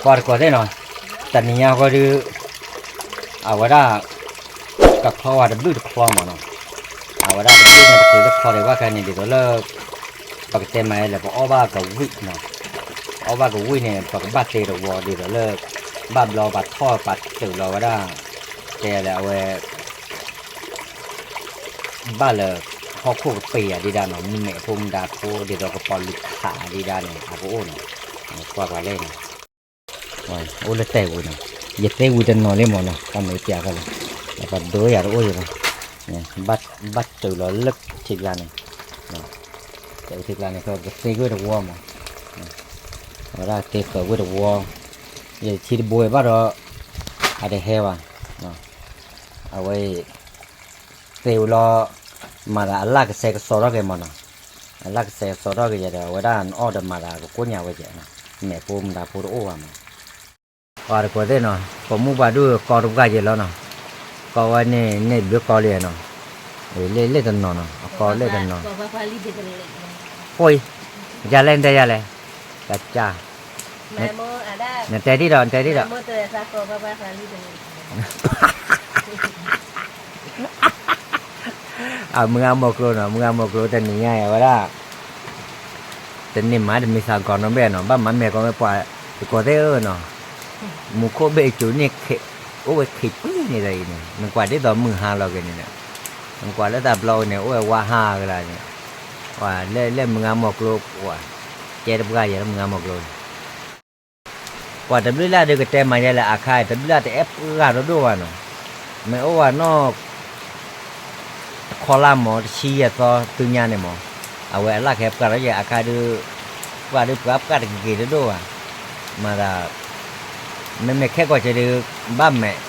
ပှၤတကိးသ့ၣ်နီၤ, တနံၤညါဃီဒီး အဝဲဒၣ် ကချီဝဲတဘျုးတချီမးနီၤ, အဝဲဒၣ်တဘျုးန့ၣ် တချုးလၢချီဒံးဘၣ်ခါန့ၣ် ဒ်သိးလၢ ပကတဲမးလဲၣ် ပအီၣ်ဘၣ်ကဝံၣ်နီၤ, အီၣ်ဘၣ်ကဝံၣ်န့ၣ် ပကဘၣ်သ့တဝီ ဒ်သိးလၢ ဘၣ်ဘျီပှၤထီၣ်ပှၤတုးလီၤဝဲဒၣ် တဲလဲၣ် အဝဲ ဘၣ်လၢ ဟီၣ်ခိၣ်ကပ့ၤယၤဒံးဒၣ်နီၤ, မ့ၢ်ဖိမတၤဖိ ဒ်သိးကပီၤလူၤခးဒံးဒၣ်န့ၣ် အကအိၣ်နီၤ, ကွၢ်ကွၢ်လဲၣ်န့ၣ်, အိၣ်လၢတဲာ်ဝံၤနီၤ, ယသ့ဝံၤတနီၤလံမးနီၤ, တၢ်မ့ၢ်ပျးဃီလီၤ, ပှၤဒိယၤတအိၣ်ယၤဘၣ်, ဘၣ်တုးလီၤလၢထံကျါန့ၣ်, ထံကျါန့ၣ် ကသ့ကွံာ်တဝီမး, အဝဲဒၣ်သ့ဃၢၤကွံာ်တဝီ, ယထံတဘိဘၣ်ဒီး အတဟဲဘၣ်, အဝဲ သ့ဝံၤလီၤ, မၤသးအလၣ်ကစဲးကစီထီၣ်က့ၤမးနီၤ, အလၣ်ကစဲးကစီထီၣ်က့ၤယဲဒီး အဝဲဒၣ်နအီၣ်ဒီးမၤသးကကိၣ်ညါဝဲကဲး, မဲာ်ဖိမတၤဖိတအိၣ်ဘၣ်မး, ပှၤတကိးသ့ၣ်နီၤ, ပမုၢ်ပှၤဒုးကီတပှၢ်ယဲလီၤနီၤ, ကီဝဲန့ၣ် န့ၢ်ဘျုးကီလံနီၤ, လ့ၣ်လ့ၣ်တနီၤနီၤ, အကီလ့ၣ်တနီၤ, ဃိ, ယလဲၣ် နတဲယလဲၣ်, ကစၢ်, နတဲဒ်ဒီး နတဲဒ်ဒီး အမုၢ်ဂၤမိၢ်ကျိနီၤ, မုၢ်ဂၤမိၢ်ကျိတနံၤညါအံၤ အဝဲဒၣ် တန့ၢ်မၤတမံၤသးကီးနီတဘ့ၣ်နီၤ, ဘၣ်မၤမဲာ်ကီးဝဲပှၤ တကိးသ့ၣ်ဧၢနီၤ, မူခိၣ်ဘ့ၣ်ကၠိန့ၣ် အိၣ်ဝဲခံပံၤန့ၣ်ဒီးအံၤန့ၣ် နကွၢ်ဒ်သိးမုၢ်ဟါလီၤက့ၤန့ၣ်, နကွၢ်လၢတၢ်ဘျီဝဲန့ၣ် အိၣ်ဝဲဝါဟါကလါန့ၣ်, ပှၤလဲၣ်လဲၣ်မုၢ်ဂၤမိၢ်ကျိ ပှၤကဲတပှၢ်ယဲလၢမုၢ်ဂၤမိၢ်ကျိန့ၣ် ပှၤတဘျုးလၢ်ဒုးကတဲမၤယဲလဲၣ်အခါ တဘျုးလၢ်တအဲၣ်ပှၢ်တဒိၣ်ဘၣ်နီၤ, မ့ၢ်အိၣ်ဝဲနီၢ် တခီလၢ်မး တဆံယဲၢ်သီ သုညါန့ၣ်မး, အဝဲအလၣ်ကဟဲပှၢ်ထီၣ်ယဲအခါဒုး, ပှၢ်ဒုးပှၢ်ပှၢ်တဂ့ၤတဒိၣ်ဘၣ်, မၤသး, မ့မ့ၢ်ခဲကီၢ်စဲးဒုး, ဘၣ်မဲာ်,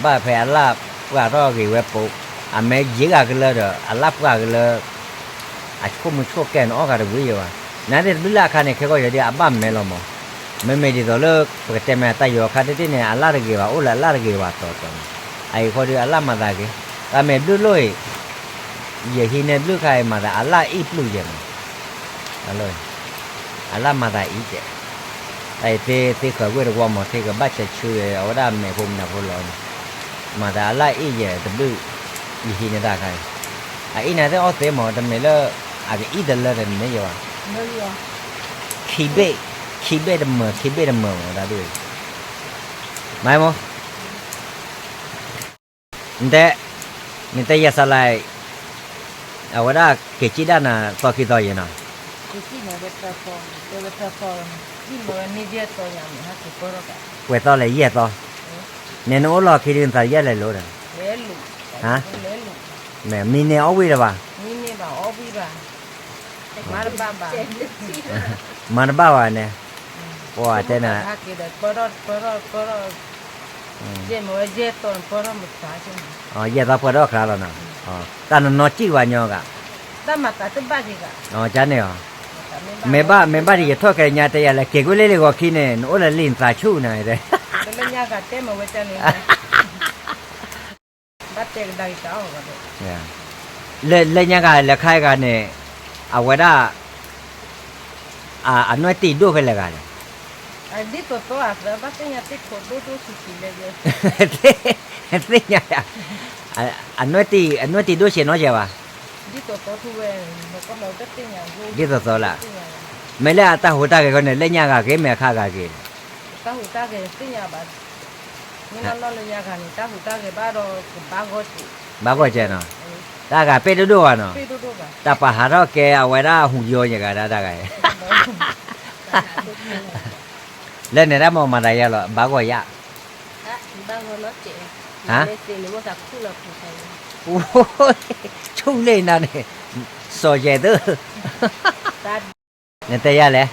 ဘၣ်ဖဲအလၣ်ပှၢ်ထီၣ်ဂ့ၤဝဲပိ, အမ့ၢ်ယံာ်ဂၤကလၢဒီး အလၣ်ပှၢ်ကလၢ အဆိကမိၣ်ဆိကဲန့ၣ်အီၣ်ဂၤတဝံၤယဲဘၣ်, နာ်သ့ၣ်တဘျုးလၢ်အခါန့ၣ် ခဲကီၢ်စဲးဒုးအဘၣ်မဲာ်လီၤမး, မ့မ့ၢ်ဒ်သိးလၢ ပကတဲမ့ၢ်တၢ်ယီၤအခါတ့ၢ်တ့ၢ်န့ၣ် အလၣ်တဂ့ၤဘၣ် အိၣ်လၢအလၣ်တဂ့ၤဘၣ်တီၤတီၤန့ၣ်, အအံၤဃီဒုးအလၣ်မၤသးဂ့ၤ, တၢ်မ့ၢ်ဘျုးလိၣ်အံၤ, ယဟံးန့ၢ်ဘျုးခါအံၤမၤသးအလၣ်အံၣ်ပျုၢ်ယဲမး, အလၢ အလၣ်မၤသးအံၤကဲး, တၢ်အံၤသ့သ့ဃၢၤကွံာ်တဝီမး သ့ကဘၣ်ဆဲးဆှၢဝဲ အဝဲဒၣ်မဲာ်ဖိမနုၤဖိလီၤန့ၣ်, မၤသးအလၣ်အံၣ်ယဲတဘျုး, ယဟံးန့ၢ်တၢ်ခါအံၤ, အအံၣ်န့ၣ်သ့ၣ်အီၣ်သ့မး တမ့ၢ်လၢ အကအံၣ်တလၢတန့ၢ်ယဲဘၣ်, ခံဘ့ၣ်, ခံဘ့ၣ်တမၢၤ ခံဘ့ၣ်တမၢၤမး တၢ်ဒုး, မၤမး နတဲ, နတဲယၤစးလဲၣ်, အဝဲဒၣ်က့ၤစံၣ်ဒၣ်နၤသီခံသီယဲၢ်နီၤ, ပှဲၤသီလဲၣ်ယဲၢ်သီ, နဲနအိၣ်လီၢ်ခံဒုးနသးယဲၢ်လဲၣ်လိၤဒီး, မ့ၢ်မံန့ၢ်အီၣ်ဝံၣ်တဘၣ်, မၤတဘၣ်ဘၣ်န့ၣ်, ပှၤတဲနၤ ယဲၢ်သီပှဲၤထီၣ်ချါလီၤနီၤ, တၢ်နနီၢ်စံၣ်ဝဲညီဂၤ, ကန့ၣ်အီၤ, မ့ၢ်ဘၣ် မ့ၢ်ဘၣ်ဒ်ယထီၣ်ခဲညါတဲယၤလဲၣ် က့ၤကွံာ်လၢလံာ်ဂီၤခံန့ၣ် နအိၣ်လၢလံာ်နသးဆူၣ်နၤ, လၢညါဂၤတဲမ့ၢ်ဝဲန့ၣ် ဘၣ်တဲကဒါက့ၤတၢ်အီၣ်ဂီၤဒီး, လၢညါဂၤလဲၤခါအံၤဂၤန့ၣ်, အဝဲဒၣ် အနွဲၣ်တံၢ်ဒိၣ်ဖဲလဲၣ်ဂၤလဲၣ်, ဒ်သိးသိးအသးဘၣ်သ့ၣ်ညါသ့ၣ်ခိးဒိၣ်ဒိၣ်ဆံးဆံးလဲၣ်, သ့ၣ်ညါယၤ, အနွဲၣ်တံၢ် အနွဲၣ်တံၢ်ဒိၣ်ဆံးနီၢ်ယဲၢ်ဘၣ်, ဒ်သိးသိးလၢ, မ့ၢ်လၢအတၢ်ဟူးတၢ်ဂဲၤဃီန့ၣ် လၢညါဂၤက့ၤမ့ၢ်အခါဂၤက့ၤ, တၢ်ဟူးတၢ်ဂဲၤသ့ၣ်ညါဘၣ်, မ့ၢ်နီၢ်နီၢ်လၢညါဂၤန့ၣ် တၢ်ဟူးတၢ်ဂဲၤဘၣ်ဒီးကဘၣ်ဂီၢ်က့ၤ, ဘၣ်ဂီၢ်က့ၤနီၤ, တၢ်ဂၤပဲၢ်ဒိၣ်ဒိၣ်ဘၣ်နီၤ, တၢ်ပာ်ဟးထီၣ်ကဲအဝဲဒၣ်ဟူးယိာ်ယဲၢ်ဂၤဒၣ်တၢ်ဂၤ, လၢန့ၣ်တၢ်မၤမၤသးယဲၢ်လီၤ ဘၣ်ဂီၢ်ယၣ်, ဆူၣ်လ့ၣ်နၤန့ၣ်, စီၤယဲၢ်သၢ, နတဲယၤလဲၣ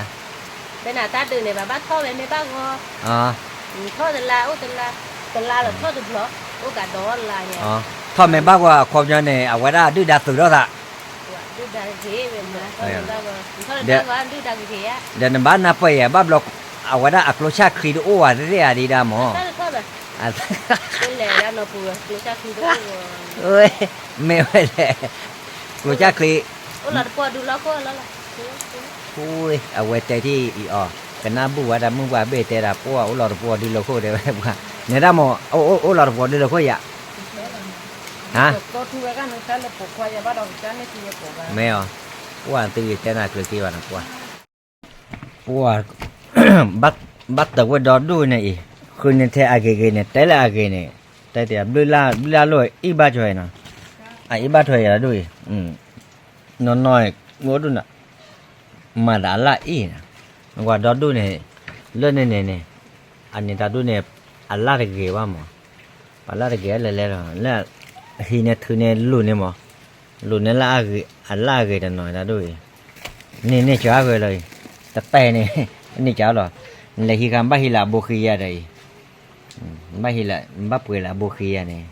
်, တၢ်ဒုးန့ၣ် ဘၣ်ဘၣ်ထီၣ်ဝဲမ့ၢ်ဘၣ်ဂီၢ်, ထီၣ်တလါအိၣ်တလါ, တလါလီၤထီၣ်တဘျီ, အိၣ်ကးဒီးလါညါ, ထီၣ်မ့ၢ်ဘၣ်ဂီၢ်အခီပညီန့ၣ် အဝဲဒၣ်ဒုၣ်ဒါသုးထီၣ်သး, ဒုၣ်ဒါက့ၤဝဲမး, ထီၣ်မ့ၢ်ဘၣ်ဂီၢ်, ထီၣ်တဘၣ်ဂီၢ်ဒုၣ်ဒါက့ၤဧါ, ဒီးနဘၣ်နၢ်ပၢၢ်ယဲၢ် ဘၣ်ဘျီ, အဝဲဒၣ်အကျိချၢချံတအိၣ်ဝဲသ့ၣ်သ့ၣ်ဧါဒံးဒၣ်မး, မ့ၢ်ဝဲလဲၣ်, ကျိချၢချံ, အဝဲတဲထံၣ်အီၤ, ကနၣ်ဘူၣ်ဝဲတၢ်မုၣ်ပှၢ်ဘ့ၣ်တဲဒၣ် ပှၢ်အိၣ်လီၤတပှီၢ်ဒုလၢခိၣ်တဲဝဲပှၢ်, နဲဒၣ်မ့ၢ် အိၣ်လီၤတပှီၢ်ဒုလၢခိၣ်ယၤ, ဟါ, မ့ၢ်အီၤ, ပှၢ်သုယတဲနၤကျၢၤက့ဘၣ်နပှၢ်, ပှၢ်, ဘၣ်တၢ်ဝဲဒီဒူၣ်န့ၣ်အံၤ, ဃုန့ၣ်ထဲအဂ့ၤဂ့ၤန့ၣ် တဲလၢအဂ့ၤန့ၣ်, တဲတ့ၢ်ဘျုးလၢ်လိၣ်အံၣ်ဘၣ်ထွဲနီၤ, အအံၣ်ဘၣ်ထွဲယၤဒူၣ်အံၤ, နီၢ်နီၢ်, အိၣ်ဒူၣ်နၤ မၤသးအလၣ်အံၣ်န့ၣ်, နကွၢ်ဒီဒူၣ်န့ၣ်, လၢန့ၣ်န့ၣ်န့ၣ်, အန့ၣ်တၢ်ဒူၣ်န့ၣ်, အလၣ်တဂ့ၤဘၣ်မး, ပှၤလၣ်တဂ့ၤလဲၤလဲၤလီၤ, လၢ, ဟံးန့ၢ်ထုးန့ၢ်လူၤန့ၣ်မး, လူၤန့ၢ်လၢအဂ့ၤ, အလၣ်အဂ့ၤတနီၤတၢ်ဒူၣ်အံၤ, န့ၢ်န့ၢ်ကၢ်ဂ့ၤလီၤအံၤ, တတဲန့ၣ်, န့ၢ်ကၢ်လီၤ, နလဲၤဟံးခါဘၣ်ဟံးလၢအဘိဃံယၤဒီးအံၤ, ဘၣ်ဟံးလၢ, ဘၣ်ပှ့ၤလၢအဘိဃံယၤန့ၣ်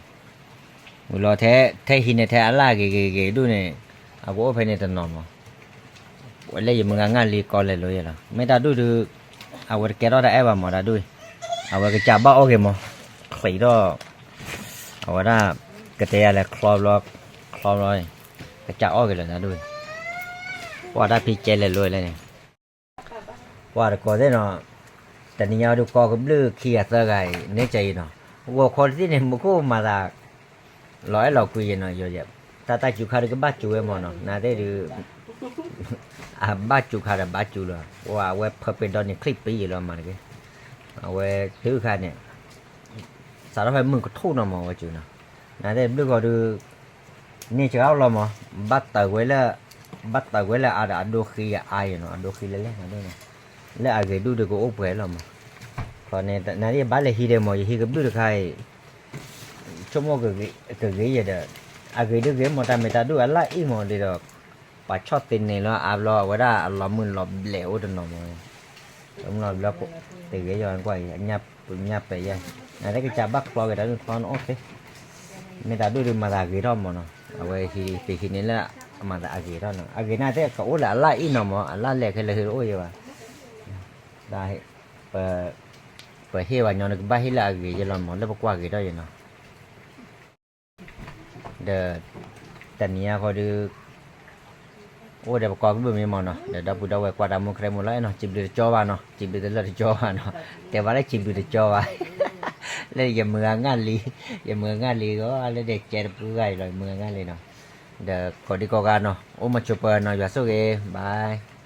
ဝံၤလီၤထဲ, ထဲဟံးန့ၢ်ထဲအလၣ်ဂ့ၤဂ့ၤဂ့ၤဒူၣ်န့ၣ်, အကအိၣ်ဖဲန့ၣ်တနီၤမး, လၢယမုၢ်ဂၤငၣ်လံကီလဲၤလိာ်ယဲလီၤ, မ့ၢ်တၢ်ဒူၣ်ဒုး, အဝဲတကဲထီၣ်တၢ်အဲၣ်ဘၣ်မးတၢ်ဒူၣ်, အဝဲကစးဘၣ်အီၣ်ဂ့ၤမး, ချံးထီၣ်, အဝဲဒၣ်, ကတဲယၤလဲၤချီဘျီ, ချီဘျီ, ကစးအီၣ်ဂ့ၤလီၤတၢ်ဒူၣ်, ပှၤတၢ်ဖံးကဲလဲၤလိာ်လဲၣ်န့ၣ် ပှၤတကိးသ့ၣ်နီၤ, တနံၤညါဒုးကီကဘျုးခံဂၤသၢဂၤအံၤ န့ၢ်ကၢ်အံၤနီၤ, ဂီၤခီတသ့ၣ်န့ၣ် မူခိၣ်မၤသး, လီၤအဲၣ်လီၤကွံယဲနီၤ, တၢ်တၢ်စူၤခါဒုးကဘၣ်စူၤဝဲမးနီၤ, နသ့ၣ်ဒုး, အဘၣ်စူၤခါဒီးဘၣ်စူၤလီၤ, အဝဲဖၢပ့ၤဒီနံၤချံပံယံာ်လီၤမးတက့ၢ်, အဝဲတုၤခါန့ၣ် စးထီၣ်ဖဲမုၢ်ကထူၣ်နီၤမးဝဲစူၤနီၤ, နသ့ၣ်ဘျုးဂီၤဒုး, န့ၢ်စှၤအီၣ်လီၤမး, ဘၣ်တၢ်ဝဲလၢ, ဘၣ်တၢ်ဝဲလၢအါဒီးအဒိဃံအါအံၤနီၤ, အဒိဃံလဲၣ်လဲၣ်နီၤ, လၢအဂ့ၤဒူၣ်ဒုးကအိၣ်ပှဲၤလီၤမး, ခီန့ၣ် နသ့ၣ်ဘၣ်လဲၤဟံးဒဲးမး ယဟံးကဘျုးတခါအံၤ, ဆိကမိၣ်ကဂ့ၤယဲဒီး, အဂ့ၤဒုးဂ့ၤမး တၢ်မ့ၢ်တၢ်ဒူၣ်အလၣ်အံၣ်မးဒ်ဒီး, ပှၤဆီၣ်သနံးလီၤအါဘျီ အဝဲဒၣ်အလီၤမုၢ်လီၤဘျဲးအိၣ်တနီၤမး, လီၤဘျီ, တဂ့ၤယီၤကွၢ်အံၤ, ညၣ်ပဲာ်ယဲ, နသ့ၣ်ကစးဘၣ်ချီက့ၤတၢ်ဒူၣ်ချီန့ၣ်အိၣ်သ့, မ့ၢ်တၢ်ဒူၣ်ဒုးမၤသးဂ့ၤထီၣ်မးနီၤ, အဝဲဟံးပဟံးန့ၢ်လၢအမၤသးအဂ့ၤထီၣ်နီၤ, အဂ့ၤန့ၣ်သ့ၣ်ကအိၣ်လၢအလၣ်အံၣ်နီၤမး, အလၣ်လဲၣ်ခဲလၢာ်ဟ့ၣ်တအိၣ်ယဲဘၣ်, ပဟ့ၣ်ဝဲညီနကဘၣ်ဟ့ၣ်လၢအဂ့ၤယဲလီၤမး လၢပကွၢ်ဂ့ၤထီၣ်ယဲနီၤ ဒီး, တနံၤအံၤဃီဒုး, အိၣ်ဒီးပကိးကဘျုးမ့ၢ်မးနီၤ, ဒီးဒီပုၢ်ဒီဝဲၢ်ကွၢ်တၢ်မူခရံာ်မူလီၤနီၤ, စံးဘျုးတကၠီဘၣ်နီၤ, စံးဘျုးတလၢတကၠီဘၣ်နီၤ, တဲဘၣ်လၢစံးဘျုးတကၠီဘၣ်, လၢယမုၢ်ဂၤငၣ်လံ, ယမုၢ်ဂၤငၣ်လံဂီၢ် လၢဒဲးကဲတပူၤဂၤအံၤလီၤ ယမုၢ်ဂၤငၣ်လံနီၤ, ဒီးကိးဒံကိးဂၤနီၤ အိၣ်မုာ်ဆိးပၢၤနီၤ ယွၤဆိၣ်ဂ့ၤ bye.